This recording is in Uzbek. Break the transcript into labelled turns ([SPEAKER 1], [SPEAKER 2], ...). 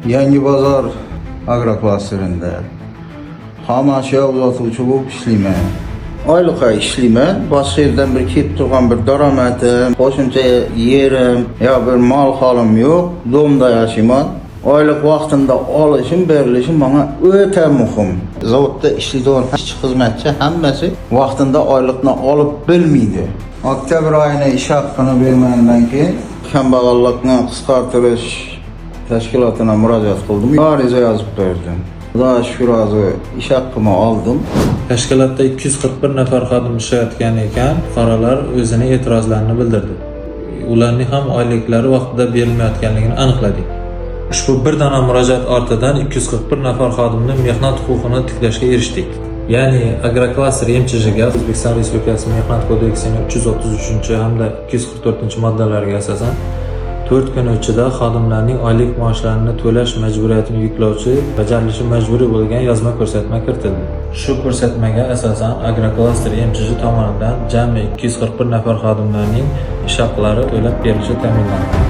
[SPEAKER 1] Yangi bozor agroklasterida xom ashyo uzatuvchi bo'lib ishlayman. Oylikqa ishlayman. Boshqa yerdan bir kelib turgan bir daromadim, qo'shimcha yerim yo bir mol holim yo'q. Дом da yashayman. Oylik vaqtida olishim, berilishim menga o'ta muhim. Zavodda ishlaydigan ishchi, xizmatchi hammasi vaqtida oylikni olib bilmaydi. Oktyabr oyini ish haqqini bermagandan keyin kambag'allikni qisqartirish tashkilotiga murojaat qildim. Ariza yozib berdim. Xudoga shukur, hozir ish haqqimni oldim.
[SPEAKER 2] Tashkilotda 241 nafar xodim ishlayotgan ekan, fuqarolar o'zining e'tirozlarini bildirdi. Ularning ham oyliklari vaqtida berilmayotganligini aniqladik. Ushbu bir dona murojaat ortidan 241 nafar xodimni mehnat huquqini tiklashga erishdik. Ya'ni Agroklaster MChJga O'zbekiston Respublikasi Mehnat kodeksining 333 hamda 244 moddalariga asosan 4 kun ichida xodimlarning oylik maoshlarini to'lash majburiyatini yuklovchi bajarilishi majburiy bo'lgan yozma ko'rsatma kiritildi. Shu ko'rsatmaga asosan Agroklaster MChJ tomonidan jami 241 nafar xodimlarning ish haqlari to'lab berilishi ta'minlandi.